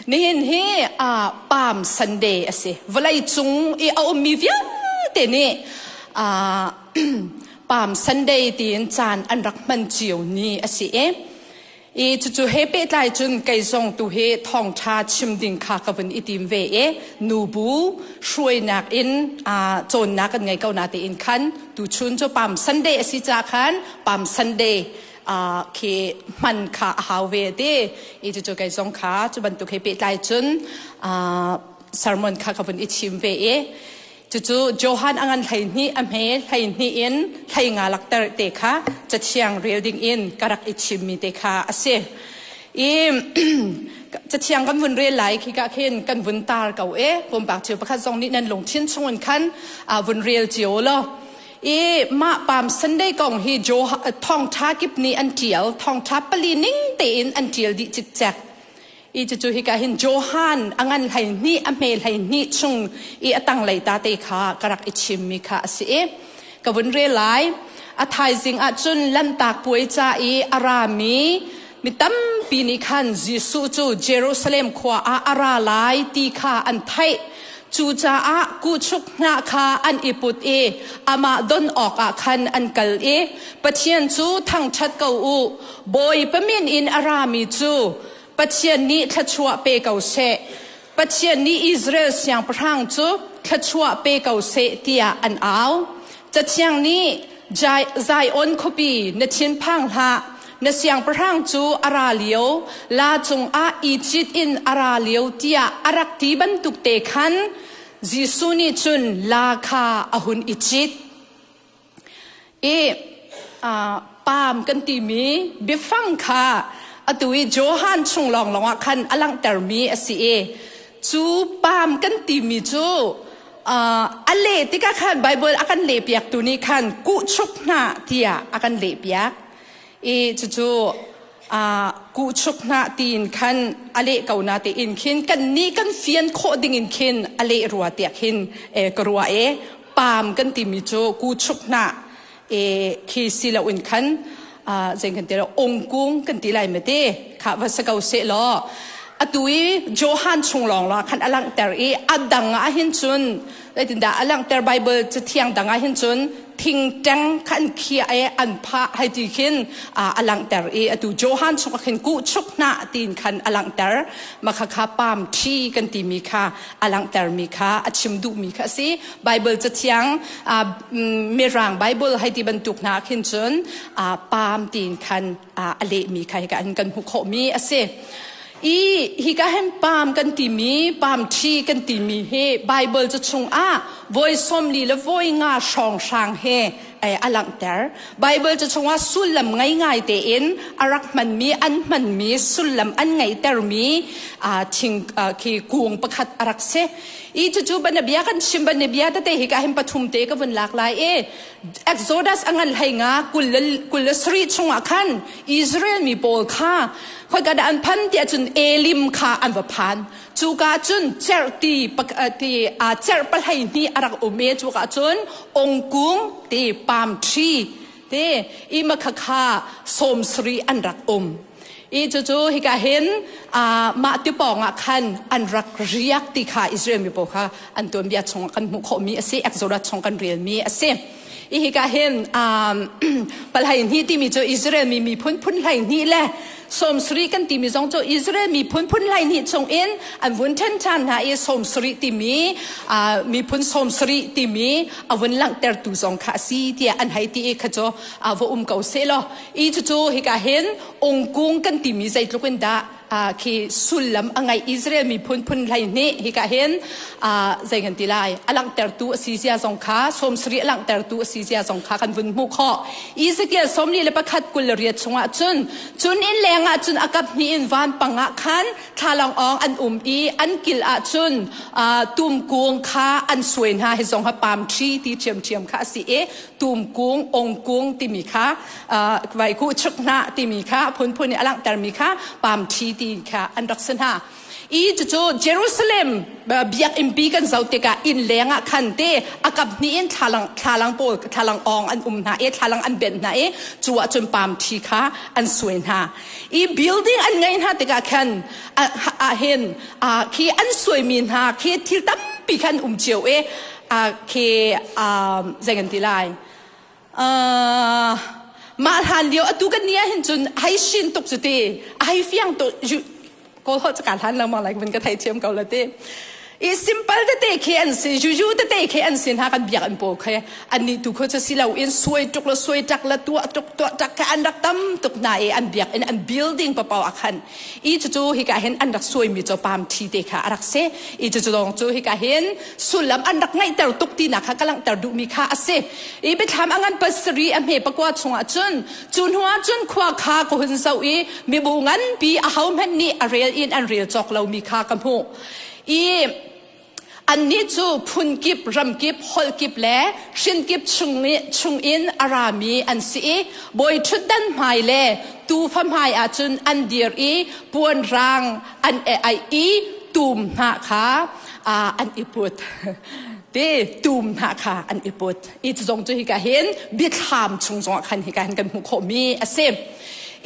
Nihin hi Palm Sunday a si. Vawlei cung i a ummi vialte nih Palm Sunday tiin caan an rak hman cio ni a si i I cucu he pehtlai cun kei zong tu hi thawngṭha chim ding kha ka vun i tim ve i nubu hruainak in cawnnak kan ngei ko na tein khan tuchun cu Palm Sunday a si ca khan Palm Sunday khi hman kha a hau ve ti i cucu kei zong kha cu bantuk he pehtlai cun sermon kha ka vun i chim ve i Cucu Johan a ngan 12 a hme 12 in 15 lakter te kha cathiang rel ding in ka rak i chimmi te kha a si. I cathiang kan vun rel lai khi ka khin kan vun tar ko e pumpak thil pakhat zong nih nan lungthin chungin khan vun rel cio law i mah Palm Sunday kong hi thawngṭha kip nih an ṭial thawngṭha pali ning tein an ṭial dih cikcek I cucu hika hin Johan a ngan 12 a hme 12 chung i a tanglei ta te kha ka rak i chimmi kha a si i ka vun rel lai. A thaizing ah cun Lanhtak puai ca i a rami mi tampi nih khan Jesuh cu Jerusalem khua ah a ra lai ti kha an theih. Cucaah kuhchuk hnah kha an i put i amah don awkah khan an kal i Pathian cu thangṭhat ko u, Bawipa min in a rami cu Pathian nih thluachuah pe ko seh. Pathian nih Israel siangpahrang cu thluachuah pe ko seh tiah an au. Cathiang nih Zion khuapi na thinphang hlah, na siangpahrang cu a ra lio, la cungah i cit in a ra lio tiah a rak ti bantuk te khan Jesuh nih cun la kha a hun i cit. I paam kan timi biafang kha atu i Johan chung lawnglawng ah khan a langhtermi a si i cu paam kan timi cu a leh tikah khan Bible a kan lehpiaktu nih khan kuhchuk hnah tiah a kan lehpiak i cucu kuhchuk hnah tiin khan a leh ko na tiin khin kan nih kan fian khawh ding in khin a leh rua tiah khin ka ruah e paam kan timi cu kuhchuk hnah e khi si lo in khan zei kan ti lo ongkung kan ti lai ma te kha va sa ko se law atu i Johan chung lawng la khan a langhter i a dang ah hin cun zeitindah a langhter Bible cathiang dang ah hin cun thingṭeng kha an khiah i an phah hei ti khin a langhter i atu Johan chung ah khin kuhchuk hnah tiin khan a langhter ma kha kha palm tree kan timi kha a langhtermi kha a chim duhmi kha a si Bible cathiang Mirang Bible hei ti bantuk hna khin cun palm tiin khan a lehmi kha hika in kan hmuh khawhmi a si. I hika hin palm kan timi palm tree kan timi hi Bible cu chungah voi 40 le voi nga hrawnghrang he a langhter. Bible cu chungah sullam ngei ngai tein a rak hmanmi an hmanmi sullam an ngeihtermi thing khi kung pakhat a rak si. I cucu banabia kan chim banabia tete hika hin pathum te ka vun lak lai i Exodus a ngan hlei nga 27 chungah khan Israel mi pawl kha khoika dah an phan tiah cun Elim kha an va phan. Cuka cun cerhti ti cerh pahlei hnih a rak um i cuka cun ongkung ti palm tree ti i makhakha 70 an rak um. I cucu hika hin mah ti pawng ah khan an rak riak ti kha Israel mi pawl kha an tuanbia chung kan hmuh khawhmi a si Exodus chung kan relmi a si. I hika hin palhai hnih timi cu Israel mi miphun phun hlei hnih le 70 kan timi zong cu Israel miphun phun hlei hnih chung in an vun ṭhen ṭhan hna i 70 timi miphun 70 timi a vun langhtertu zong kha a si tiah an hei ti i kha cu va um ko seh law i cucu hika hin ungkung kan timi zeitluk in dah khi sullam a ngeih Israel miphun phun 12 hika hin zei kan ti lai a langhtertu a si zia zong kha 70 a langhtertu a si zia zong kha kan vun hmuh khawh. Ezekiel 41 28 chungah cun cun inn leng ah cun a kap hnih in vanpang ah khan thlalang awng an um i an kil ah cun tumkung kha an suai hna. Hi zong ha palm tree ti ṭhiamṭhiam kha a si i tumkung ongkung timi kha vai ku chuk hna timi kha phunphun i a langhtermi kha palm tree ti kha an rak si hna. I cucu Jerusalem biakinn pi kan zoh tikah inn leng ah khan te a kap hnih in thlalang thlalang pawl thlalang awng an um hna i thlalang an benh hna i cu ah cun palm tree kha an suai hna. I building an ngeih hna tikah khan ah hin khi an suaimi hna khi thil tampi khan um cio i khi zei kan ti lai mah hlan lio atu kan ni ah hin cun hei shin tuk cu ti a hei fiang tuk kawl holh caka hlan lengmang lai vun ka thei thiam ko la ti i simple tete khi an si juju tete khi an si hna kan biak an paw khe an nih tu kho cu si lo in suai tuk la suai tak la tuah tuk tuah tak kha an rak tam tuk hna i an biak in an building papau a khan i cucu hika hin an rak suaimi cu palm tree te kha a rak si i cucu dong cu hika hin sullam an rak ngeihter tuk tinak kha ka langhter duhmi kha a si i biathlam a ngan pasari a hme pakua chungah cun cu hnu ah cun khua kha ka hun zoh i mibu nganpi a hohmanh nih a rel in an rel cawk lomi kha ka hmuh i Annih cu phun kip, ram kip, holh kip le hrin kip chungin a rami an si i bawi ṭhutdan hmai le tuufa hmai ah cun an dir i puan rang an aih i tum hnah kha an i put. Te tum hnah kha an i put. I cu zong cu hika hin biathlam chung zongah khan hika hin kan hmuh khawhmi a si.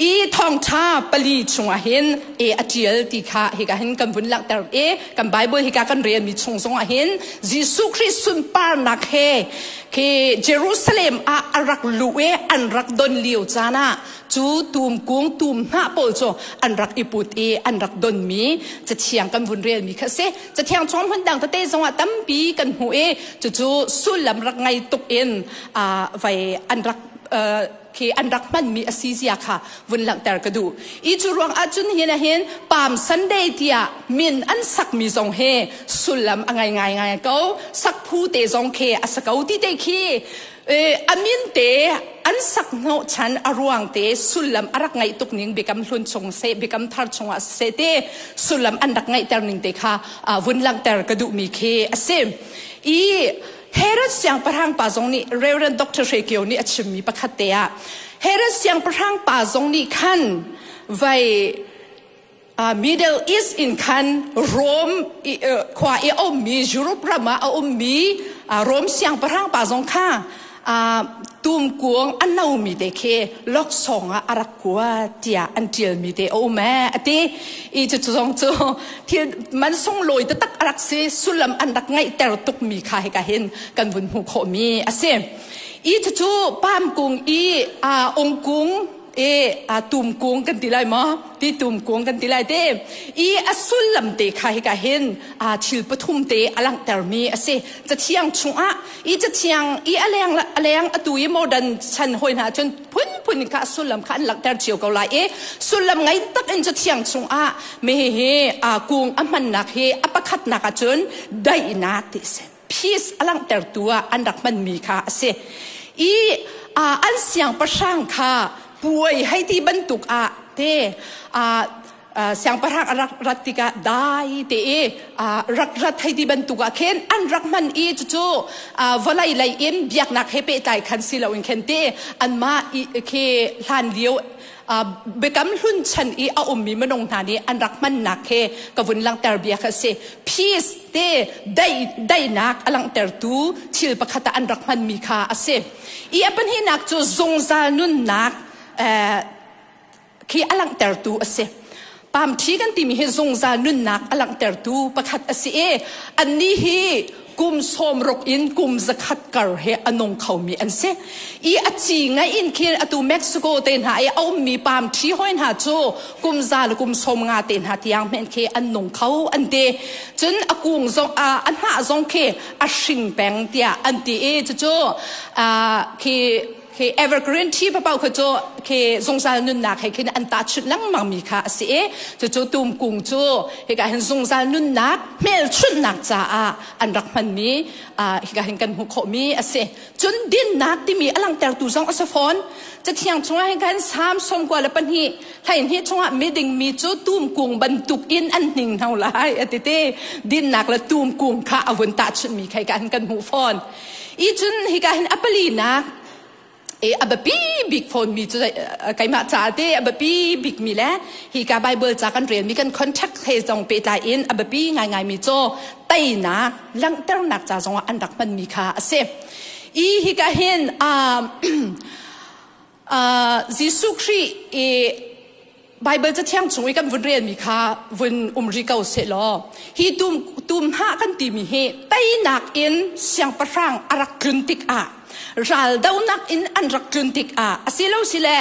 I thawngṭha pali chungah hin e a ṭial ti kha hika hin kan vun langhter i kan Bible hika kan relmi chung zongah hin Jesuh Khrih sunparnak he khi Jerusalem ah a rak luh i an rak don lio caan ah cu tum kung tum hnah pawl cu an rak i put i an rak donmi cathiang kan vun relmi kha a si. Cathiang chung hmun dang tete zongah tampi kan hmuh i cucu sullam rak ngei tuk in vai an rak khi an rak hmanmi a si zia kha vun langhter ka duh. I cu ruang ahcun hin hin Palm Sunday tiah min an sakmi zong hi sullam a ngai ngai ngai ko. Sak phu te zong khi a sa ko ti te khi a min te an sak hnawh chan a ruang te sullam a rak ngaih tuk ning biakam hlun chung se biakam thar chungah se te sullam an rak ngaihter ning te kha vun langhter ka duhmi khi a si. I Herod siangpahrang pa zong nih Reverend Dr. Hre Kio nih a chimmi pakhat te ah Herod siangpahrang pa zong nih khan vai Middle East in khan Rome khua i a ummi Europe ram ah a ummi Rome siangpahrang pa zong kha tumkuang a nomi te khi laksawng ah a rak kua tiah an ṭialmi te a um ee a ti i cucu zong cu thil man sunglawi taktak a rak si sullam an rak ngeihter tukmi kha hika hin kan vun hmuh khawhmi a si i cucu palm kung i ung kung e a tum kung kan ti lai maw ti tum kung kan ti lai te i a sullam te kha hika hin a thil pathum te a langhtermi a si cathiang chungah i cathiang i a leng a leng atu i modern chan hoi hna cun phunphun kha sullam kha an langhter cio ko lai i sullam ngei tak in cathiang chungah mi hi a kung a hmannak hi a pakhatnak ah cun daihnak ti si peace a langhtertu ah an rak hmanmi kha a si i an siangpahrang kha puai hei ti bantuk ah te siangpahrang a rak rat tikah dai te i rak rat hei ti bantuk ah khin an rak hman i cucu vawlei lei in biaknak he pehtlai khan si loin khin te anmah khi hlan lio biakam hlun chan i a ummi minung hna nih an rak hmannak he ka vun langhter bia kha si peace te daihnak a langhtertu thil pakhat ah an rak hmanmi kha a si i a pahnihnak cu zungzal nunnak khi a langhtertu a si. Pamṭhi kan timi hi zungzal nunnak a langhtertu pakhat a si i annih hi kum 60 in kum 100 kar he a nung khomi an si. I a ci ngai in khin atu Mexico te hna i a ummi palm tree hoi hna cu kum za le kum 50 te hna tiang men khi an nung kho an ti. Cun a kung zong a hnah zong khi a hring peng tiah an ti i cucu khi Khi evergreen tea paoh kha cu khi zungzal nunnak he khin an tahchunh lengmang mi kha a si i cucu tum kung cu hika hin zungzal nunnak hmelchunhnak caah an rak hmanmi hika hin kan hmuh khawhmi a si. Cun dinnak timi a langhtertu zong a si fawn. Cathiang chungah hin khan Salm 92 hleihnih chungah miding mi cu tum kung bantuk in an hning hno lai a ti ti. Dinnak le tum kung kha a vun tahchunhmi kha hika hin kan hmuh fawn. I cun hika hin a palinak. E a biapi bik fawn mi cu keimah ca te a biapi bik mi le hi ka Bible ca kan rel mi kan contact he zong pehtlai in a biapi ngaingai mi cu teinak langhternak ca zong ah an rak hman mi kha a si. I hi ka hin Jesuh Khrih i Baibal Cathiang chung i kan vun relmi kha vun um rih ko sehlaw hi tum tum hna kan timi hi teinak in siangpahrang a rak tlun tikah raldonak in an rak tlun tikah asilo sile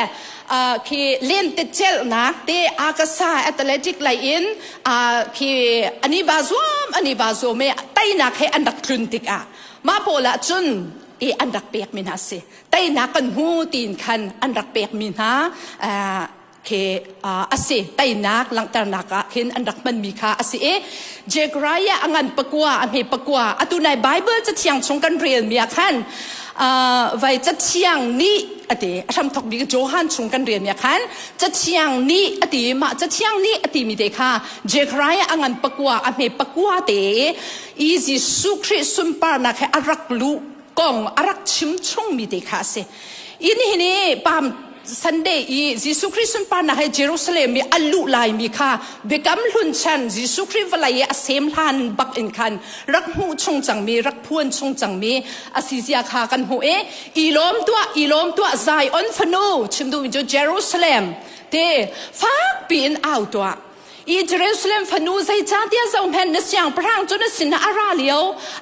khi lentecelhnak te akasa athletic lei in khi ani ba zuam ani ba zuam e teinak he an rak tlun tikah mah pawl ah cun i an rak pek mi hna si teinak kan hmu tiin khan an rak pekmi hna khi a si teinak langhternak ah khin an rak hmanmi kha a si i Jekariah a ngan pakua a hme pakua atu nai Bible cathiang chung kan relmi ah khan vai cathiang nih ati a hramthok bik Johan chung kan relmi ah khan cathiang nih ati mah cathiang nih ati mi te kha Jekariah a ngan pakua a hme pakua te i Jesuh Khrih sunparnak he a rak luh kong a rak chim chungmi te kha a si. Inn hi nih Palm Sunday i Jesuh Khrih sunparnak he Jerusalem i a luh laimi kha biakam hlun chan Jesuh Khrih vawlei i a sem hlan bak in khan rak hmuh chung cangmi rak phuan chung cangmi a si zia kha kan hmuh i i lawm tuah i lawm tuah Zion fanu chim duhmi cu Jerusalem te fak piin au tuah I Jerusalem fanu zeicahtiah zohhmanh na siangpahrang cu na sinah a ra lio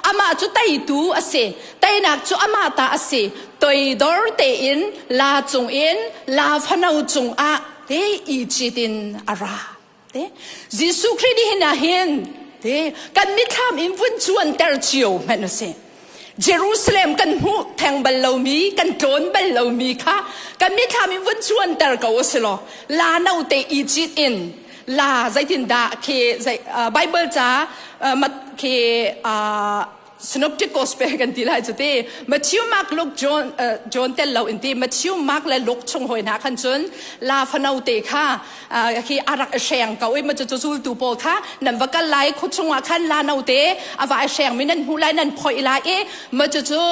amah cu teitu a si teinak cu amah ta a si toidor tein la cungin la fano cungah te i cit in a ra te Jesuh Khrih nih hin ah hin te kan mithlam in vun cuanter cio hmanh a si Jerusalem kan hmuh theng bal lomi, kan tlawn bal lomi kha kan mithlam in vun cuanter ko a si law la no te i cit in la zeitindah khi zei Bible ca khi Synoptic Gospel kan ti lai cu ti Matthew, Mark, Luke, John, John tel lo in ti Matthew, Mark le Luke chung hoi hna khan cun la fano te kha khi a rak i hreng ko i ma cu zultu pawl kha nan va kal lai khu chungah khan la note a va i hreng mi nan hmuh lai nan phoih lai i ma cu cu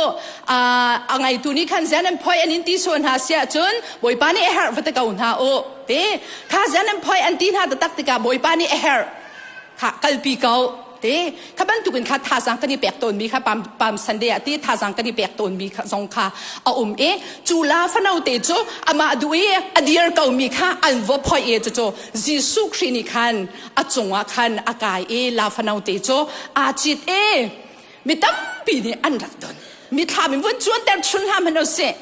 a ngaitu nih khan zian nan phoih an in ti sual hna siah cun bawipa nih a herh va ti ko hna u ti kha zian nan phoih an ti hna taktak tikah bawipa nih a herh kha kalpi ko te kha bantukin kha thazang kan i pek tawnmi kha Palm, Palm Sunday ah ti thazang kan i pek tawnmi kha zong kha a um i cu la fano te cu amah duh i a dir komi kha an va phoi i cucu Jesuh Khrih nih khan a cungah khan a kai i la fano te cu aa cit i mi tampi nih an rak don mi thlam in vun cuanter chun hlah hmanh usih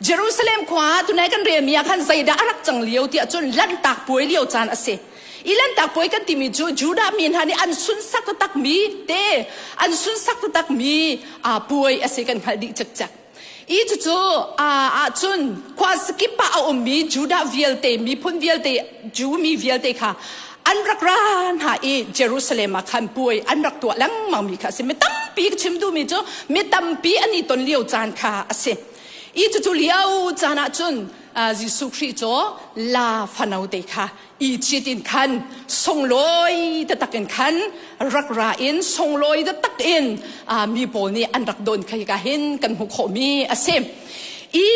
Jerusalem khua tunai kan relmi ah khan zeidah a rak cang lio tiah cun lanhtak puai lio caan a si I Lanhtak Puai kan timi cu Judah mi hna nih an sunsak taktakmi te an sunsak taktakmi puai a si kan hngalh dih cikcek. I cucu ahcun khua sakip ah a ummi Judah vialte miphun vialte Jew mi vialte kha an rak ra hna i Jerusalem ah khan puai an rak tuah lengmang mi kha a si. Mi tampi ka chim duhmi cu mi tampi an i ton lio caan kha a si. I cucu lio caan ahcun Jesuh Khrih cu la fano te kha i cit in khan sunglawi taktak in khan rak ra in sunglawi taktak in mi pawl nih an rak don kha hika hin kan hmuh khawhmi a si. I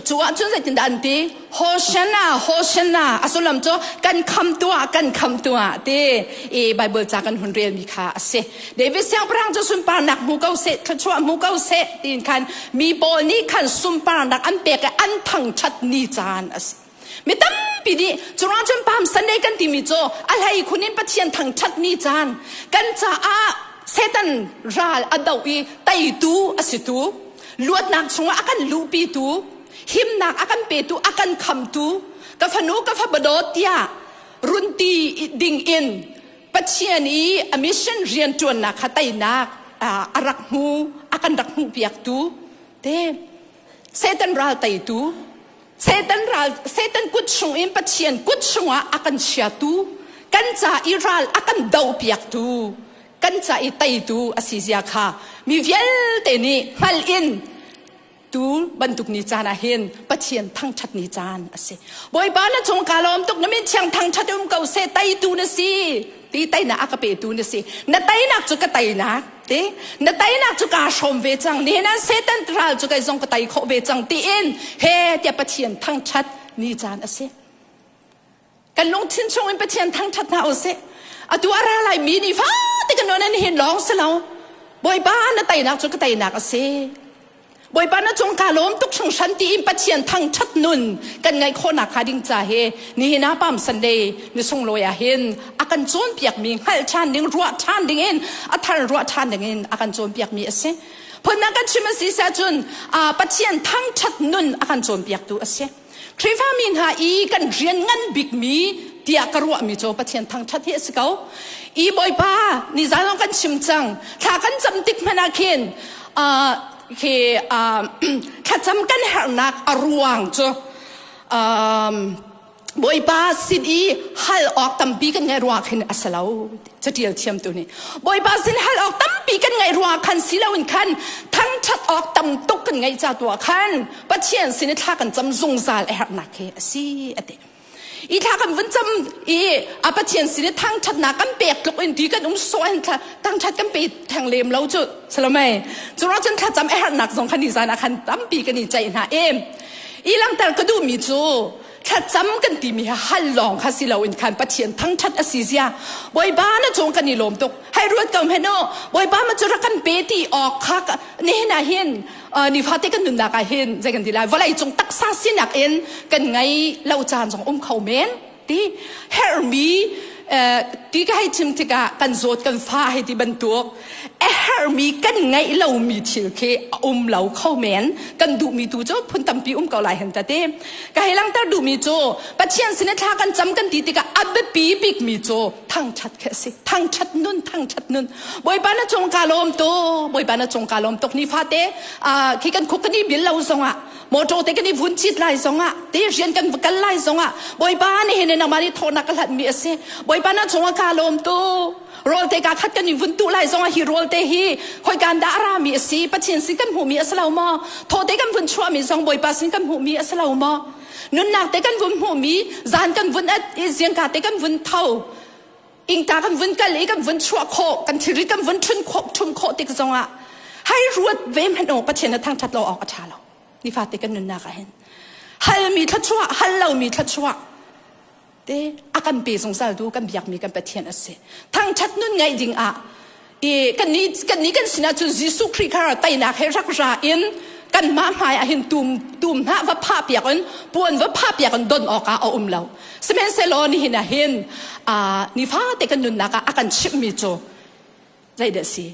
cu ahcun zeitindah an ti? Hosanna, Hosanna, a sullam cu kan kham tuah, kan kham tuah ti i Bible ca kan hun relmi kha a si. David siangpahrang cu sunparnak hmu ko seh, thluachuah hmu ko seh tiin khan mi pawl nih khan sunparnak an pek i an thangṭhat ni caan a si. Mi tampi nih curuang cun Palm Sunday kan timi cu a hlei khun in Pathian thangṭhat ni caan kan caah Satan ral a doh i teitu a si tu luatnak chungah a kan luhpitu himnak a kan petu a kan khamtu ka fanu ka fapa dawt tiah runti ding in Pathian i a mission rianṭuannak kha teinak a rak hmu a kan rak hmuhpiaktu te Satan ral teitu Satan ral Satan kut chung in Pathian kut chungah a kan chiatu kan ca i ral a kan dohpiaktu kan ca i teitu a si zia kha mi vialte nih hngal in tu bantuk ni caan ah hin Pathian thangṭhat ni caan a si. Bawipa na cung ka lawm tuk na min thiang thangṭhat um ko seh teitu na si ti teinak a ka petu na si. Na teinak cu ka teinak. Te na teinak cu kaa hrawm ve cang. Nihin ah Satan ral cu kei zong ka tei khawh ve cang tiin he tiah Pathian thangṭhat ni caan a si. Kan lungthin chung in Pathian thangṭhat hna usih. Atu a ra lai mi ni fate kan non hin lawng si lo. Bawipa na teinak cu ka teinak a si. Bawipa na cung kaa lawm tuk hringhran tiin Pathian thangṭhat nun kan ngaih khawhnak hnga ding ca hi nihin ah Palm Sunday ni sunglawi ah hin a kan cawnpiakmi hngalh ṭhan ding ruah ṭhan ding in a thar ruah ṭhan ding in a kan cawnpiakmi a si. Phundang kan chim a si ahcun Pathian thangṭhat nun a kan cawnpiaktu a si. Khrihfami hna i kan rian ngan bikmi tiah ka ruahmi cu Pathian thangṭhat hi a si ko. I Bawipa nizan zong kan chim cang. Thla kan cam tik hmanh ah khin khi thlacam kan herhnak a ruang cu Bawipa sin i hal awk tampi kan ngaih ruangah khin a si lo. Catial thiamtu nih Bawipa sin hal awk tampi kan ngaih ruangah khan si loin khan thangṭhat awk tam tuk kan ngaih ca tu ah khan Pathian sin i thla kan cam zungzal a herhnak hi a si a ti. I thla kan vun cam i a Pathian sin i thangṭhatnak kan pek tluk in ti kan um sawh hin thla thangṭhat kan pe theng lem lo cu salomei cu ruang cun thlacam a herhnak zong khan ni zan ah khan tampi kan i ceih hna em i langhter ka duhmi cu thlacam kan timi hi hal lawng kha si loin khan Pathian thangṭhat a si zia Bawipa na cung kan i lawm tuk hei ruat ko hmanh u Bawipa ma cu rak kan pe ti awk kha nihin ah hin nifate kan nunnak ah hin zei kan ti lai vawlei cung taksa sinak in kan ngei lo caan zong um kho men ti herhmi ti ka hei chim tikah kan zawt kan fa hei ti bantuk a herhmi kan ngeih lomi thil khi a um lo kho men kan duhmi tu cu phun tampi um ko lai hen ta te ka hei langter duhmi cu Pathian sin thla kan cam kan ti tikah a biapi bikmi cu thangṭhat khi a si thangṭhat nun thangṭhat nun Bawipa na cung ka lawm tu Bawipa na cung ka lawm tuk ni fate khi kan khuk kan i bil lo zongah motor te kan i vun cit lai zongah te rian kan kal lai zongah Bawipa nih hin nangmah nih thawhnak ka hlat mi a si Bawipa na cungah ka lawm tu rawl te ka khat kan i vun tu lai zongah hi rawl te hi khoikan dah a ra mi a si Pathian sin kan hmuh mi a si lo maw thaw te kan vun chuah mi zong Bawipa sin kan hmuh mi a si lo maw nunnak te kan vun hmuh mi zan kan vun at zingka te kan vun tho ingta kan vun kal i kan vun chuah khawh kan thilri kan vun thun khawh thum khawh tik zongah hai ruat ve hmanh aw Pathian na thangthat lo awk a ṭha lo nifate kan nunnak ah hin halmi thluachuah hal lomi thluachuah te a kan pe zungzal tu kan biakmi kan Pathian a si thangthat nun ngaih ding ah i kan ni kan ni kan sinah cun Jesuh Khrih kha teinak he rak ra in kan mah hmai ah hin tum tum hna va phah piak in puan va phah piak in don awk ah a um lo sihmanhsehlaw nihin ah hin nifate kan nunnak ah a kan chimhmi cu zeidah si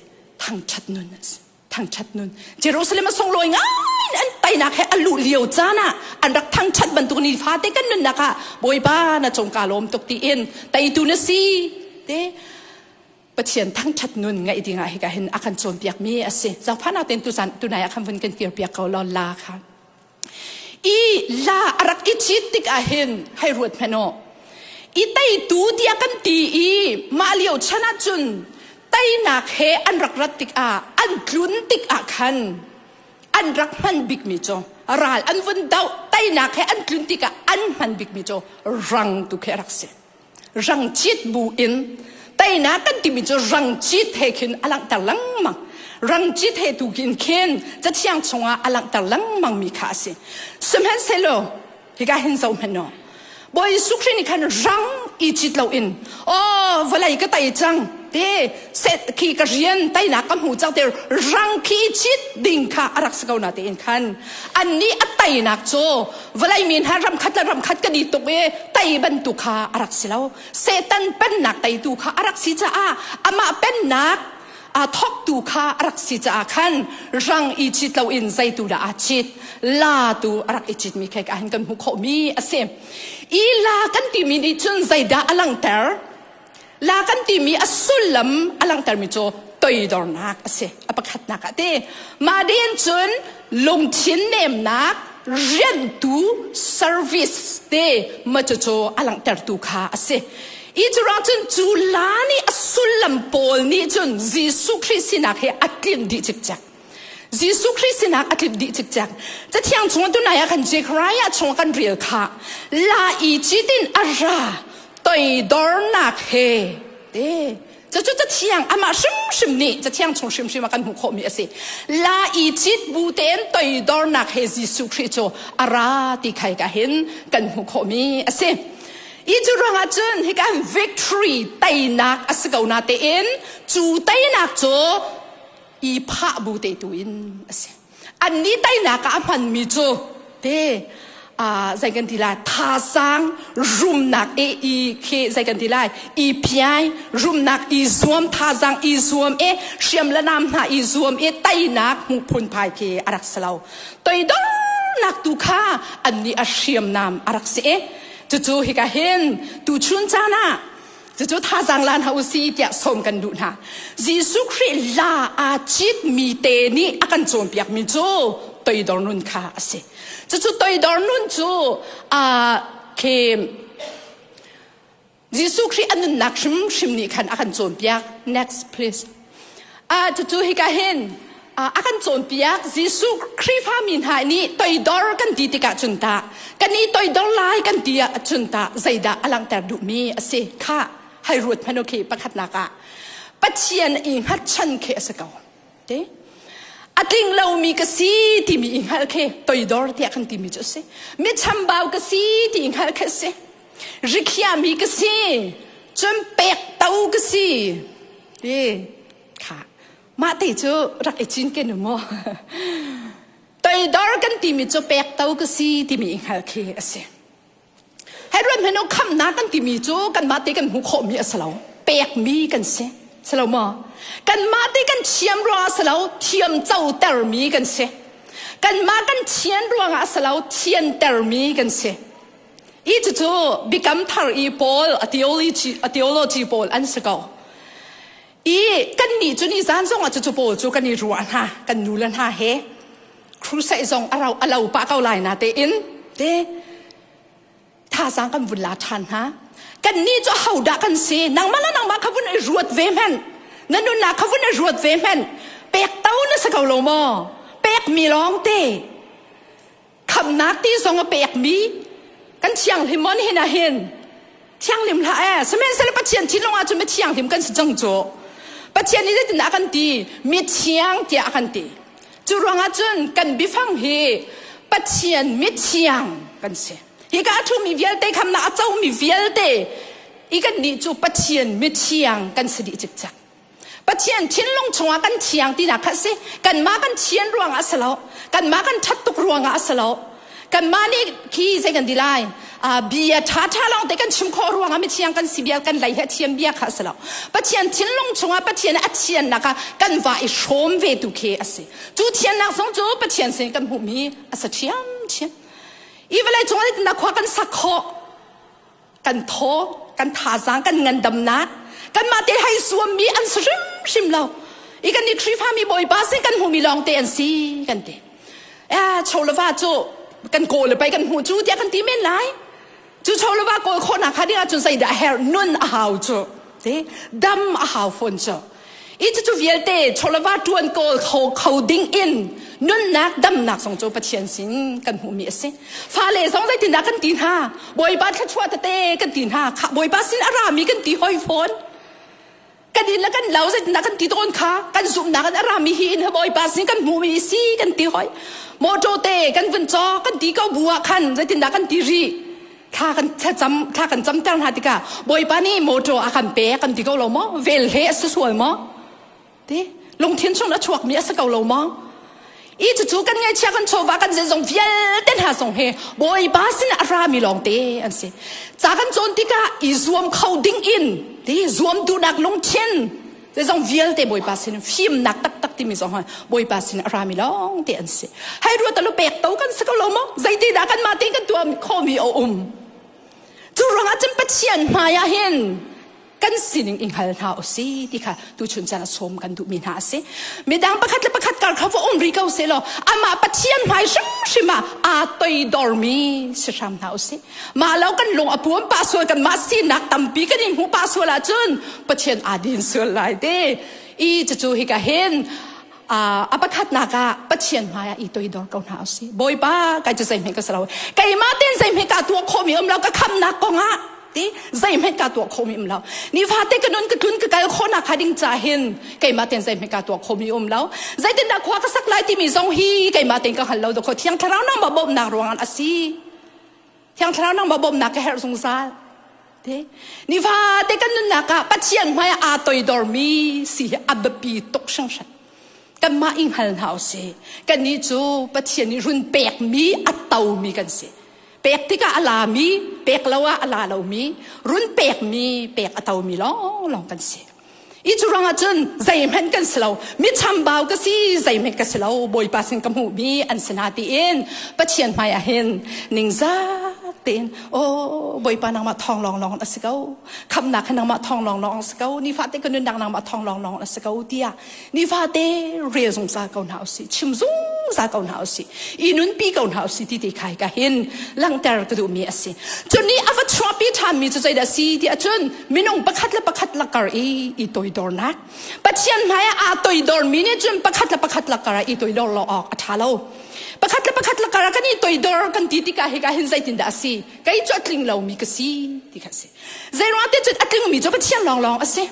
thangṭhat nun a si thangṭhat nun Jerusalem a sunglawi ngai an teinak he a luh lio caan ah an rak thangṭhat bantuk nifate kan nunnak ah Bawipa na cung ka lawm tuk tiin teitu na si te Pathian thangṭhat nun ngaih dingah hika hin a kan cawnpiakmi a si. Zaangfahnak tein tuzan tunai ah khan vun kan kirpiak ko law la kha. I la a rak i cit tik ah hin hei ruat hmanh u. I teitu tiah kan ti i mah lio chan ah cun teinak he an rak rat tikah an tlun tikah khan an rak hman bikmi cu ral an vun doh teinak he an tlun tikah an hman bikmi cu rang tu khi a rak si. Rang cit bu in teinak kan timi cu rang cit he khin a langhter lengmang. Rang cit he tu kin khin cathiang chungah a langhter lengmang mi kha a si. Sihmanhsehlaw hika hin zoh hmanh u. Bawi Jesuh Khrih nih khan rang i cit loin aw vawlei ka tei cang te set khi ka rian teinak ka hmu cang te rang khi cit ding kha a rak si ko na tein khan annih a teinak cu vawlei mi hna ramkhat le ramkhat kan i tuk i tei bantuk kha a rak si lo Satan pennak teitu kha a rak si caah amah pennak a thawktu kha a rak si caah khan rang i cit loin zeitu dah aa cit la tu a rak i citmi kha hin kan hmuh khawhmi a si i la kan timi nih cun zeidah a langhter La kan timi a sullam a langhtermi cu toidornak a si. A pakhatnak ah ti. Mah ding cun lungthin nemnak riantu service te ma cucu a langhtertu kha a si. I cu ruang cun cu la nih a sullam pawl nih cun Jesuh Khrih sinak hi a tlinh dih cikcek. Jesuh Khrih sinak a tlinh dih cikcek. Cathiang chung tunai ah khan Zechariah chung kan rel kha la i citin a ra toidornak he te. Cucu cathiang amah hrimhrim nih cathiang chung hrimhrim ah kan hmuh khawhmi a si. La i cit bu tein toidornak he Jesuh Khrih cu a ra ti khai ka hin kan hmuh khawhmi a si. I cu ruangah cun hika victory teinak a si ko na tein cu teinak cu i phah bu te tu in a si. Annih teinak ah a hmanmi cu te zei kan ti lai thazaang rumnak e i khi zei kan ti lai i piai rumnak i zuam thazaang i zuam e hriam le nam hna i zuam e teinak hmuh phunphai khi a rak si lo toidornak tu kha annih a hriamnam a rak si e cucu hika hin tuchun caan ah Cucu thazaang la hna usih tiah sawm kan duh hna. Jesuh Khrih la aa citmi te nih a kan cawnpiakmi cu toidor nun kha a si. Cucu toidor nun cu uh, khi Jesuh Khrih a nunnak hrimhrim nih khan a kan cawnpiak. Next please. Ah cucu hika hin a kan cawnpiak Jesuh Khrihfami hna nih toidor kan ti tikah cun tah kan i toidor lai kan ti ah cun tah zeidah a langhter duhmi a si kha hei ruat hmanh u khi pakhatnak ah Pathian i hngatchan khi a si ko te a tling lomi ka si timi i hngalh khi toidor tiah kan timi cu a si mi chambau ka si ti i hngalh khi a si rikhiahmi ka si cun pek to ka si ti kha mah te cu rak i cinken u mu toidor kan timi cu pek to ka si timi i hngal khi a si hei ruat hmanh u khamhnak kan timi cu kanmah te kan hmuh khawhmi a si lo pekmi kan si si lo maw kanmah te kan thiam ruangah a si lo thiam cotermi kan si kanmah kan thian ruangah a si lo thiantermi kan si I cucu biakam thar i Paul a theology, a theology pawl an si ko. I kan nih cu ni zan zong ah cucu Paul cu kan i ruah hna, kan nu le hna he crusade zong a ro a lo pah ko lai na tein te thazaang kan vun la ṭhan hna. Kan nih cu hodah kan si? Nangmah le nangmah kha vun i ruat ve hmanh. Na nunnak kha vun i ruat ve hmanh. Pek to na si ko lo maw? Pek mi lawng te. Khamhnak ti zong a pekmi kan thianghlim maw nihin ah hin thianghlim hlah ee sihmanhsehlaw Pathian thinlung ah cun mi thianghlim kan si cang cu Pathian nih zeitindah a kan ti mi thiang tiah a kan ti cu ruangah cun kan biafang hi Pathian mithiang kan si hika a ṭhumi vialte khamnak a comi vialte i kan nih cu Pathian mithiang kan si dih cikcek Pathian thinlung chungah kan thiang tinak kha a si. Kanmah kan thian ruangah a si lo. Kanmah kan ṭhat tuk ruangah a si lo. Kanmah nih khi zei kan ti lai? Uh, bia ṭha ṭha lawng te kan chim khawh ruangah mithiang kan si bia kan lei he thiam bia kha a si lo. Pathian thinlung chungah Pathian a thiannak ah kan va i hrawm ve tu khi a si. Cu thiannak zong cu Pathian sin kan hmuhmi a si ṭhiam ṭhiam. I vawlei cungah na khua kan sak khawh kan thaw kan thazaang kan ngandamnak kanmah te hei zuammi an si hrimhrim lo i kan nih Khrihfami Bawipa sin kan hmuhmi lawng te an si kan ti eh cholava cu kan kawl le pei kan hmuh cu tiah kan ti men lai cu cholava kawl khawhnak kha ding ahcun zeidah a herh nun a hau cu te dam a hau fawn cu I cucu vialte chawlava ṭuan kawl kho kho ding in nunnak damnak zong cu Pathian sin kan hmuhmi a si. Fale zong zeitindah kan ti hna? Bawipa thluachuah tete kan ti hna. Kha Bawipa sin a rami kan ti hoi fawn. Kan inn le kan lo zeitindah kan ti tawn kha kan zumhnak in a rami hi in Bawipa sin kan hmuhmi si kan ti hoi. Motor te kan vun caw kan ti ko bu ah khan zeitindah kan ti rih? Thla kan thlacam thla kan camter hna tikah Bawipa nih motor a kan pek kan ti ko lo maw? Vel he a si sual maw? Ti lungthin chung a chuakmi a si ko lo maw? I cucu kan ngaihchia kan chawva kan zeizong vialte hna zong he Bawipa sin a rami lawngte an si. Ca kan cawn tikah i zuam kho ding in ti zuam duhnak lungthin Zeizong vialte Bawipa sin fimnak taktak timi zong hi Bawipa sin a rami lawng te an si. Hei ruat lo pek to kan si ko lo maw? Zeiti dah kan mah tein kan tuah khawhmi a um. Cu ruangah cun Pathian hmai ah hin kan sining i hngal hna u si ti kha tuchun caan a sawm kan duhmi hna a si. Midang pakhat le pakhat kar kha va um rih ko seh law amah Pathian hmai hrimhrim ah aa toidormi si hram hna u sih. Mah lo kan lung a puam pah sual kan mah sinak tampi kan i hmuh pah sual ahcun Pathian aa din sual lai te. I cucu hika hin a pakhatnak ah Pathian hmai ah i toidor ko hna usih. Bawipa kai cu zeihmanh ka si lo. Keimah ten zeihmanh ka tuah khawhmi um lo ka khamnak kong ah. Ti zeihmanh ka tuah khomi um lo. Nifate ka nun ka tlun ka kal khawhnak kha ding ca hin keimah ten zeihmanh ka tuah khomi um lo. Zeitindah khua ka sak lai timi zong hi keimah ten ka hngal lo dawkaw Thiang Thlarau nangmah bawmhnak ruangah a si. Thiang Thlarau nangmah bawmhnak ka herh zungzal. Te nifate kan nunnak ah Pathian hmai ah aa toidormi si hi a biapi tuk hringhran. Kanmah i hngal hna usih. Kannih cu Pathian nih run pekmi a tomi kan si. Pek tikah a lami, pek lo ah a la lomi, run pekmi, pek a tomi lawnglawng kan si. I cu ruangah cun zeihmanh kan si lo. Mi chambau ka si, zeihmanh ka si lo. Bawipa sin ka hmuhmi an si hna tiin Pathian hmai ah hin ningzak tein, oh Bawipa nangmah thawng lawnglawng a si ko. Khamnak hi nangmah thawng lawnglawng a si ko. Nifate ka nunnak nangmah thawng lawnglawng a si ko tiah nifate rel zungzal ko hna usih chim zungzal ko hna usih i nunpi ko hna usih ti te khai ka hin langhter ka duhmi a si. Cun nih a va chuahpi ṭhanmi cu zeidah si ti ahcun minung pakhat le pakhat lakar i i toidornak. Pathian hmai ah aa toidormi nih cun pakhat le pakhat lakar ah i toidor lo awk a ṭha lo. Pakhat le pakhat lakar ah kan i toidor kan ti tikah hika hin zeitindah a si? Kei cu a tling lomi ka si ti kha a si. Zeiruang te cun a tlingmi cu Pathian lawnglawng a si.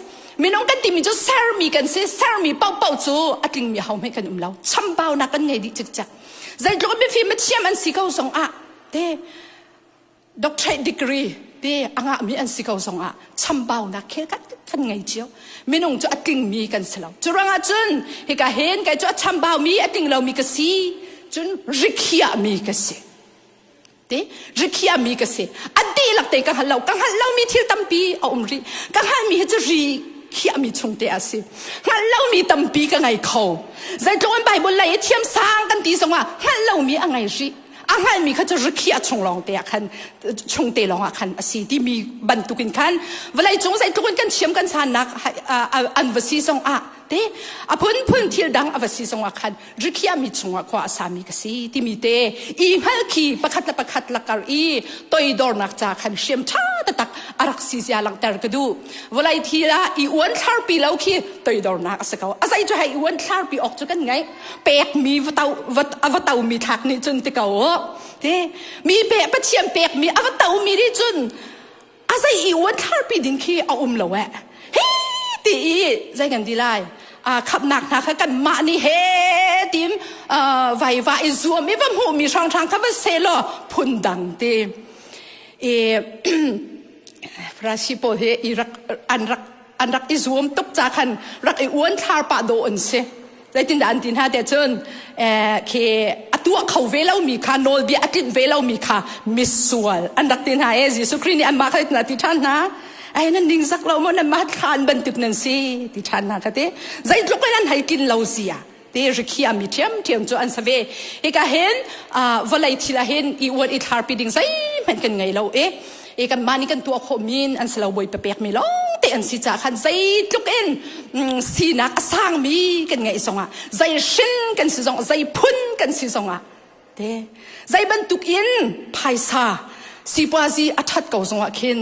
Minung kan timi cu sermi kan si. Sermi paohpaoh cu a tlingmi ho hmanh kan um lo. Chambaunak kan ngei dih cikcek. Zeitluk mifim mithiam an si ko zong ah te doctorate degree te a ngahmi an si ko zong ah chambaunak khel kan kan ngei cio. Minung cu a tlingmi kan si lo. Cu ruangah cun hika hin kei cu a chambaumi a tling lomi ka si. Cun rikhiahmi ka si. Ti rikhiahmi ka si. A dihlak te ka hngal lo. Ka hngalh lomi thil tampi a um rih. Ka hngalhmi hi cu ri khiahmi chung te a si. Hngalh lomi tampi ka ngei kho. Zeitluk in Bible lei i thiam sang kan ti zongah hngalh lomi a ngei rih. A hngalhmi kha cu rikhiah chung lawng te ah khan chung te lawng ah khan a si timi bantukin khan vawlei cung zeitluk in kan thiam kan sannak an va si zong ah te a phunphun thil dang a va si zong ah khan rikhiahmi chungah khua a sami ka si timi te i hngal khi pakhat le pakhat lakar i toidornak ca khan hriam ṭha taktak a rak si zia langhter ka duh. Vawlei thil ah i uan thlarpi lo khi toidornak a si ko. A zei cu hei uan thlarpi awk cu kan ngeih. Pekmi a va tomi thlak nih cun ti ko te mi pe Pathian pekmi a va tomi nih cun a zei i uan thlarpi ding khi a um lo eh. Hi ti i zei kan ti lai? Khamnak hna kha kan mah nih he tim vaiva i zuam i va hmuh mi hranghrang kha va se law phun dang ti i Farasi pawl hi i rak an rak an rak i zuam tuk ca khan rak i uan thlar pah dawh an si. Zeitindah an ti hna tiah cun khi a tuah kho ve lomi kha, nawlbia a tlinh ve lomi kha misual an rak ti hna e. Jesuh Khrih nih anmah kha zeitindah ti ṭhan hna? Ai, nan ningzak lo maw? Nanmah thlan bantuk nan si ti ṭhan hna kha ti. Zeitluk in an hei tlin lo zia te rikhiah mi ṭhiamṭhiam cu an si ve. Hika hin vawlei thil ah hin i uan i thlarpi ding zeihmanh kan ngei lo i i kanmah nih kan tuah khawh min an si lo. Bawipa pekmi lawng te an si caah khan zeitluk in sinak a sangmi kan ngeih zongah, zei hrin kan si zong, zei phun kan si zongah te, zei bantuk in phaisa sipuazi a ṭhat ko zongah khin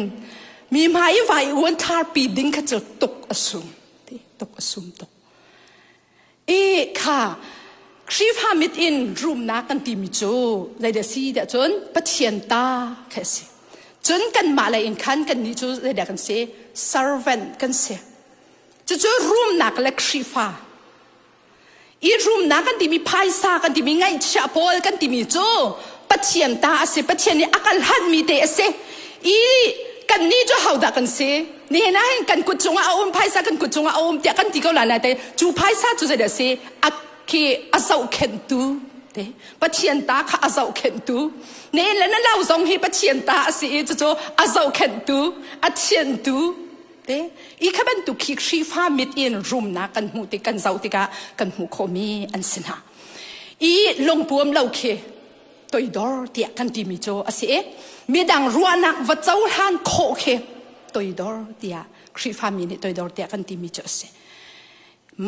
mi hmai i vai uan thlarpi ding kha cu tuk a sum ti tuk a sum tuk. I kha Khrihfa mit in rumnak kan timi cu zeidah si tiah cun Pathian ta kha a si. Cun kanmah lei in khan kannih cu zeidah kan si? Servant kan si. Cucu rumnak le Khrihfa. I rumnak kan timi, phaisa kan timi, ngaihchiah pawl kan timi cu Pathian ta a si. Pathian nih a kan hlanhmi te a si. I kannih cu hodah kan si? Nihin ah hin kan kut cungah a um, phaisa kan kut cungah a um tiah kan ti ko lai nain cu phaisa cu zeidah a si? A khi a zohkhenhtu te Pathian ta kha a zohkhenhtu. Nihin le na lo zong hi Pathian ta a si i cucu a zohkhenhtu, a thiantu te. I kha bantuk khi Khrihfa mit in rumnak kan hmuh tik, kan zoh tikah kan hmuh khawhmi an si hna. I lungpuam lo khi toidor tiah kan timi cu a si i midang ruahnak va cohlan khawh khi toidor tiah Khrihfa mi nih toidor tiah kan timi cu a si.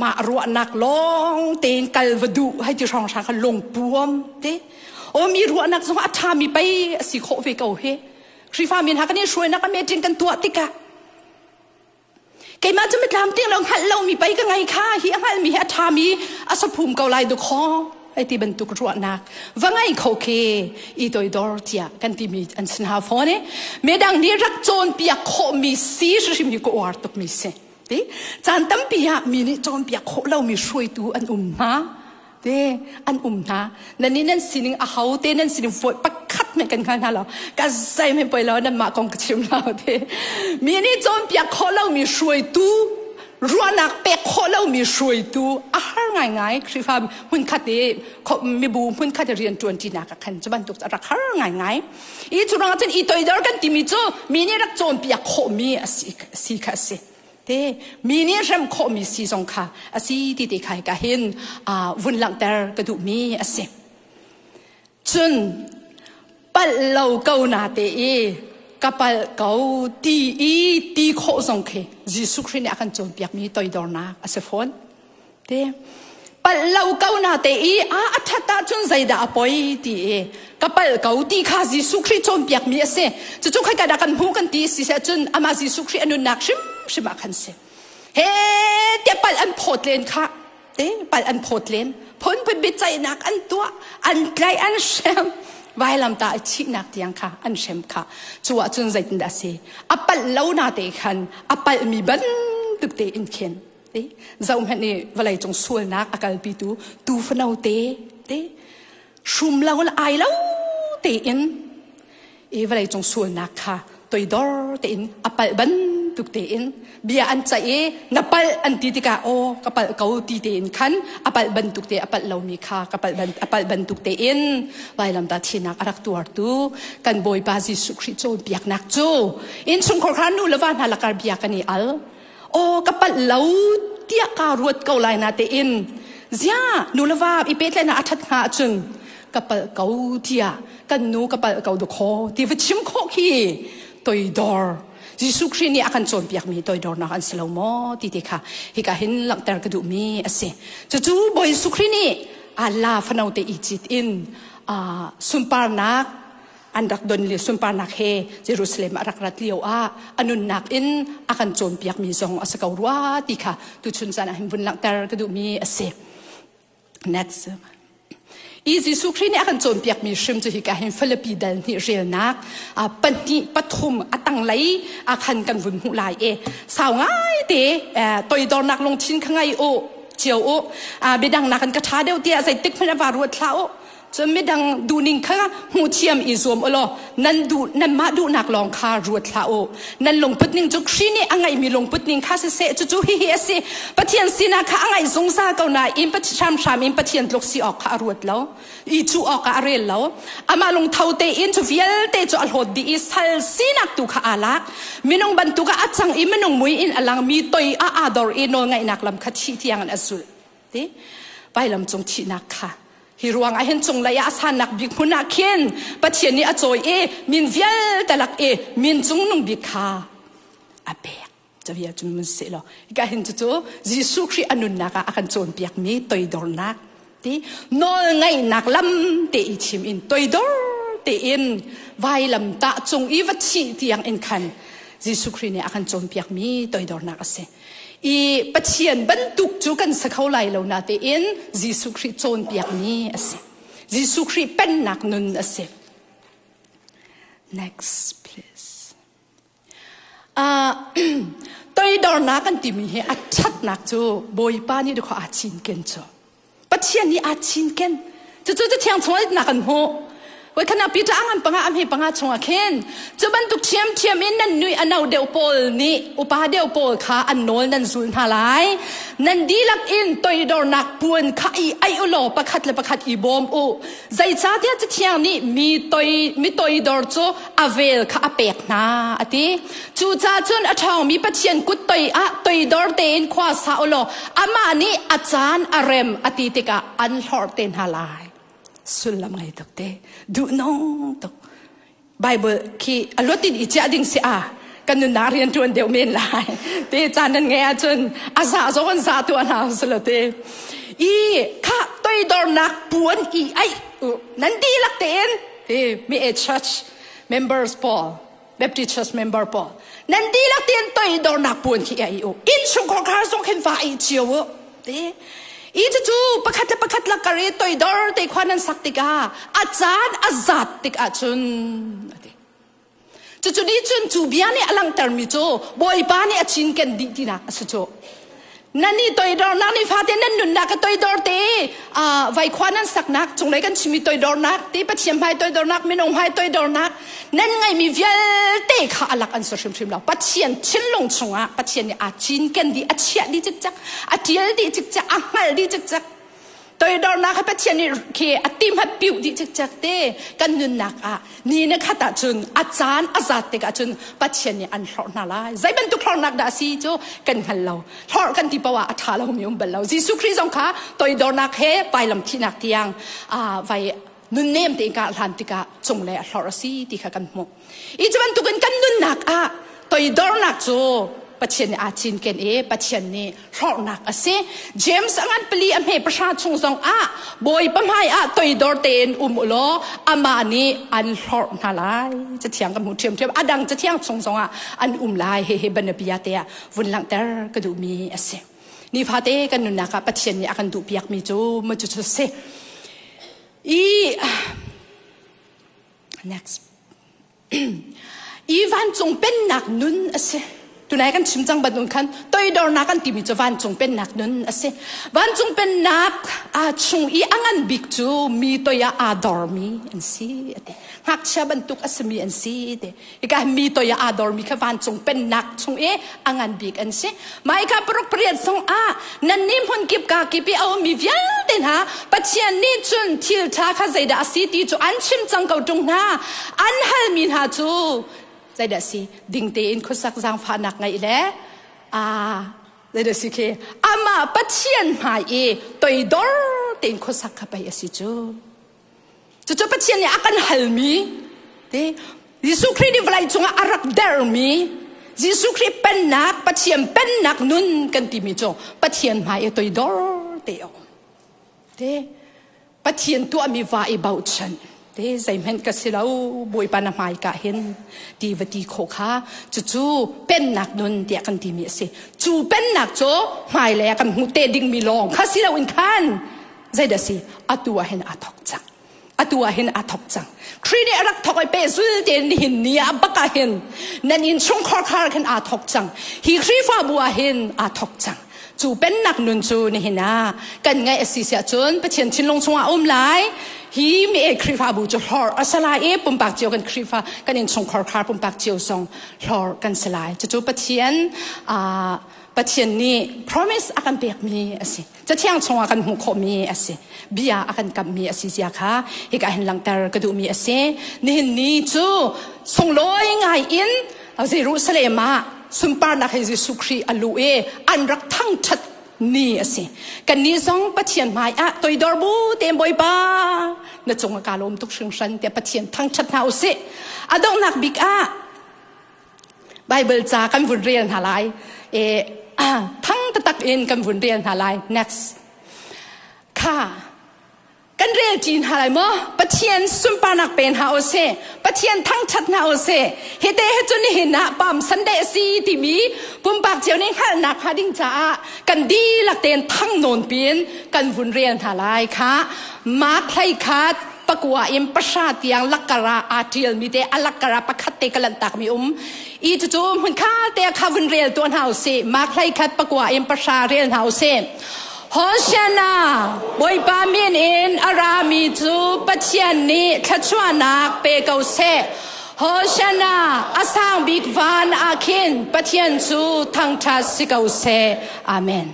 Mah ruahnak lawng tein kal va duh hei ti hrawng hrang kha lungpuam te. O mi ruahnak zong a ṭhami pei a si khawh ve ko hi. Khrihfa mi hna kan i hruainak a meeting kan tuah tikah keimah cu mitlam ting lo hngalh lomi pei ka ngei kha hi a hngalhmi hi a ṭhami a saphum ko lai dukhaw. Ai ti bantuk ruahnak va ngai kho khi i toidor tiah kan timi an sin hau fawn i midang nih rak cawnpiak khawhmi si hrim hi ka uar tukmi si. Ti caan tampi ah mi nih cawnpiak khawh lomi hruaitu an um hna. Te an um hna. Nan nih nan sining a ho te nan sining foi pakhat men kan hngal hna lo. Ka zei men poi lo nan mah kong ka chim lo te. Mi nih cawnpiak khawh lomi hruaitu ruahnak pek khawh lomi hruaitu a har ngaingai Khrihfa hmunkhat i mibu hmunkhat i rian ṭuanṭinak ah khan cu bantuk a rak har ngaingai. I cu ruangah cun i toidor kan timi cu mi nih rak cawnpiak khawhmi a si kha a si. Te mi nih hrem khawhmi si zong kha a si ti te kha ka hin vun langhter ka duhmi a si. Cun palh lo ko na te i ka palh ko ti i ti khawh zong khi Jesuh Khrih nih a kan cawnpiakmi toidornak a si fawn. Te palh lo ko na te i a a ṭhat ahcun zeidah a poi ti i ka palh ko ti kha Jesuh Khrih cawnpiakmi a si. Cucu khai ka dah kan hmuh kan ti si cun amah Jesuh Khrih a nunnak hrimhrim ah khan si. He tiah palh an phawt len kha te pal an phawt len phunphun biaceihnak an tuah an tlaih an hrem vailamtah i thihnak tiang kha an hrem kha cu ah cun zeitindah a si a palh lo na te khan a palhmi bantuk te in khin te zohhmanh i vawlei cung sualnak a kalpitu tuufano te te hrum lo ai lo tein i vawlei cung sualnak kha toidor tein a palh bantuk tein bia an ceih i na palh an ti tikah aw ka palh ko ti tein khan a palh bantuk te a palh lomi kha ka palh ban a palh bantuk tein vailamtah thinak a rak tuartu kan Bawipa Jesuh Khrih cawnpiaknak cu innchungkhar kha nu le va hna lakar bia kan i al aw ka palh lo tiah kaa ruat ko lai na tein ziah nu le va i pehtlaihnak a ṭhat hnga ahcun ka palh ko tiah kan nu ka palh ko dukhaw ti va chim khawh khi toidor Jesuh Khrih nih a kan cawnpiakmi toidornak an si lo maw ti te kha hika hin langhter ka duhmi a si. Cucu Bawi Jesuh Khrih nih Allah fano te i cit in sunparnak an rak don le sunparnak he Jerusalem a rak rat lio ah a nunnak in a kan cawnpiakmi zong a si ko rua ti kha tuchun caan ah hin vun langhter ka duhmi a si. Next. I Jesuh Khrih nih a kan cawnpiakmi hrim cu hika hin Filipi dal hnih relnak pahnih pathum a tanglei ah khan kan vun hmuh lai i sau ngai te toidornak lungthin kha ngei u cio u biadang nakin ka ṭha deuh tiah zeitik hmanh ah va ruat hlah u. Cun midang duhning kha hmuhthiam i zuam u law nan duh nanmah duhnak lawng kha ruat hlah u. Nan lungput ning cu Khrih nih a ngeihmi lungput ning kha siseh cucu hihi a si. Pathian sinak kha a ngaih zungzal ko nain hramhram in Pathian tluk si awk kha a ruat lo. I cuh awkah a rel lo. Amah lungtho tein cu vialte cu a hlawt dih i sal sinak tu kha aa lak. Minung bantuk ah a cang i minung mui in a langmi toi ah aa dor i nawlngaihnak lam kha thih tiang in a zulh. Ti vailam cung thihnak kha hi ruang ah hin cunglei ah a sannak bik hmun ah khin Pathian nih a cawi i min vialte lak i min cungnung bik kha a pek cavia cun mun se law hika hin cucu Jesuh Khrih a nunnak ah a kan cawnpiakmi toidornak ti nawl ngaihnak lam te i chim in toidor tein vailam tah cung i va thih tiang in khan Jesuh Khrih nih a kan cawnpiakmi toidornak a si. I Pathian bantuk cu kan si kho lai lo natein Jesuh Khrih cawnpiakmi a si. Jesuh Khrih pennak nun a si. Next, please. Toidornak kan timi hi a ṭhatnak cu Bawipa nih dukhaw aa cinken cu. Pathian nih aa cinken. Cucu Cathiang chungah na kan hmuh. Voi khan ah Peter a ngan panga a hme panga chungah khin cu bantuk ṭhiamṭhiam in nan nui a no deuh pawl nih upa deuh pawl kha an nawl nan zul hna lai. Nan dihlak in toidornak puan kha i aih u law pakhat le pakhat i bawm u. Zeicahtiah Cathiang nih mi toi mi toidor cu a vel kha a pek hna a ti. Cucaah cun a ṭhawngmi Pathian kut toi ah toidor tein khua sa u law amah nih a caan a rem a ti tikah an hlorh te hna lai. Sullam ngei tuk te. Duhnung tuk. Bible khi a luat in i chiah ding si a kan nunnak rian ṭuan deuh men lai. Te caan nan ngeih ahcun a za zong an za tuah hna silo te. I kha toidornak puan i aih nan dihlak tein ti mi a church members pawl Baptist Church member pawl nan dihlak tein toidornak puan khi ai u innchungkhar khar zong khin va i cio u ti. I cucu pakhat le pakhat lakar i toidor te khua nan sak tikah a caan a zat tik ahcun a ti. Cucu nih cun cu bia nih a langhtermi cu Bawipa nih a cinken dih tinak a si cu. Nan i toidornak nih fate nan nunnak ka toidor te vaikhua nan saknak cunglei kan chimmi toidornak te Pathian hmai toidornak minung hmai toidornak nan ngeihmi vialte kha a lak an si hrimhrim lo. Pathian thinlung chungah Pathian nih aa cinken dih a chiah dih cikcek a ṭial dih cikcek a hngalh dih cikcek. Toidornak hi Pathian nih khi a tim hat piuh dih cikcek te kan nunnak ah ni na khat ahcun a caan a zat tik ahcun Pathian nih an hlorh hna lai. Zei bantuk hlorhnak dah a si cu kan hngal lo. Hlorh kan ti paoh ah a ṭha lomi um bal lo. Jesuh Khrih zong kha toidornak he vailam thihnak tiang vai nunnem tein ka hlan tikah cunglei a hlorh a si ti kha kan hmuh. I cu bantukin kan nunnak ah toidornak cu Pathian nih aa cinken i Pathian nih hlorhnak a si. James a ngan pali a hme pahra chung zong ah Bawipa hmai ah toidor tein um u law amah nih an hlorh hna lai. Cathiang kan hmuh ṭhiamṭhiam. A dang cathiang chung zong ah an um lai. Hihi banabia te ah vun langhter ka duhmi a si. Nifate kan nunnak ah Pathian nih a kan duhpiakmi cu mu cu si. I Next. I vancung pennak nun a si. Tunai kan chim cang bantuk khan toidornak kan timi cu vancung pennak nun a si. Vancung pennak a chung i a ngan bik cu mi toi ah aa dormi an si a ti. Ngakchia bantuk a simi an si ti. Hika mi toi ah aa dormi kha vancung pennak chung i a ngan bik an si. Mah hika paruk pariat zong ah nannih hmun kip ka kip i a ummi vialte hna Pathian nih cun thil ṭha kha zeidah a si ti cu an chim cang ko ṭung hna. An halmi hna cu zeidah a si? Ding tein khuasak zaangfahnak ngeih le aa zeidah a si khi amah Pathian hmai i toidor tein khuasak kha pei a si cu. Cucu Pathian nih a kan halmi te Jesuh Khrih nih vawlei cungah a rak dermi Jesuh Khrih pennak Pathian pennak nun kan timi cu Pathian hmai i toidor te a um. Te Pathian tuahmi va i bochan te zeihmanh ka si lo Bawipa na hmai ka hin ti va ti khawh kha cucu pennak nun tiah kan timi a si. Cu pennak cu hmailei ah kan hmuh te dingmi lawng kha si loin khan zeidah si atu ah hin aa thok cang atu ah hin aa thok cang Khrih nih a rak thok i pe zul tein nihin ni ah bak ah hin nan inn chungkhar khar khin aa thok cang hi Khrihfabu ah hin aa thok cang cu pennak nun cu nihin ah kan ngaih a si siah cun Pathian thinlung chungah um lai hi mi e Khrihfabu cu hlor a si lai i pumpak cio kan Khrihfa kan inn chungkhar khar pumpak cio zong hlor kan si lai cucu Pathian Pathian nih promise a kan pekmi a si Cathiang chungah kan hmuh khawhmi a si. Bia a kan kamhmi a si zia kha hika hin langhter ka duhmi a si. Nihin ni cu sunglawi ngai in Jerusalem ah sunparnak he Jesuh Khrih a luh i an rak thangṭhat ni a si. Kannih zong Pathian hmai ah toidor bu tein Bawipa na cung ah kaa lawm tuk hringhran tiah Pathian thangṭhat hna u sih. A donghnak bik ah Bible ca kan vun rel hna lai. E, thang taktak in kan vun rel hna lai. Next. Kha kan rel ṭi hna lai maw? Pathian sunparnak pe hna u sih. Pathian thangṭhat hna u sih. Hite he cun nihin ah Palm Sunday a si timi pumpak cio nih hngalhnak hnga ding caah kan dihlak tein thang nawn piin kan vun rel hna lai. Kha Mark hlei khat pakua in pahra tiang lakkar ah aa ṭialmi te a lakkar ah pakhat te ka lanhtakmi um i cucu hmunkha te kha vun rel tuah hna usih mak hlei khat pakua in pahra rel hna usih Hoshiana Bawipa min in a rami cu Pathian nih thluachuahnak pe ko seh Hoshiana a sang bik van ah khin Pathian cu thangṭhat si ko seh Amen.